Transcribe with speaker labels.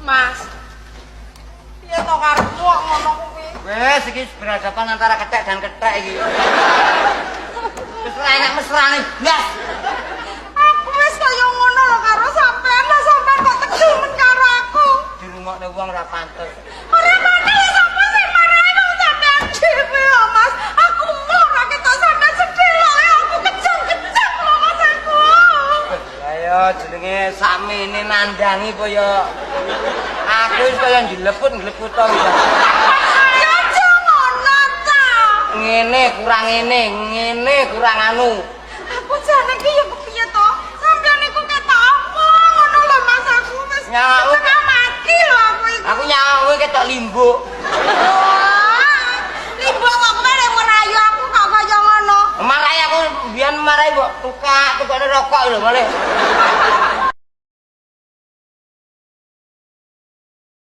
Speaker 1: Mas. Piye to karepmu kok ngono kuwi?
Speaker 2: Wes iki berhadapan antara kethek dan kethek iki. Wis ora enak mesrane blas.
Speaker 1: Aku wis kaya ngono lho karo sampean, lah sampean kok tegemen karo aku.
Speaker 2: Dirungokne wong ora pantes.
Speaker 1: Ora pantes sapa sing marahi wong sampean dhewe lho, Mas. Aku mau ora ketok sampean sedih lho, aku kejang-kejang lho Mas aku.
Speaker 2: Lah ya jenenge sakmene nandangi apa ya. Aku wis kaya njleput-njleput to.
Speaker 1: Ya aja ngono ta.
Speaker 2: Ngene kurang ngene, ngene kurang anu.
Speaker 1: Aku jane iki ya kepiye to? Sampeyan niku ketok apa ngono lho Mas, aku wis
Speaker 2: Nyawa.
Speaker 1: setengah mati lho aku iki.
Speaker 2: Aku nyawa kowe ketok limbuk.
Speaker 1: Wah, limbuk kok kowe lek merayu aku kok kaya ngono.
Speaker 2: Marahi aku biyen marahi mbok tukak, tukokne rokok lho malih.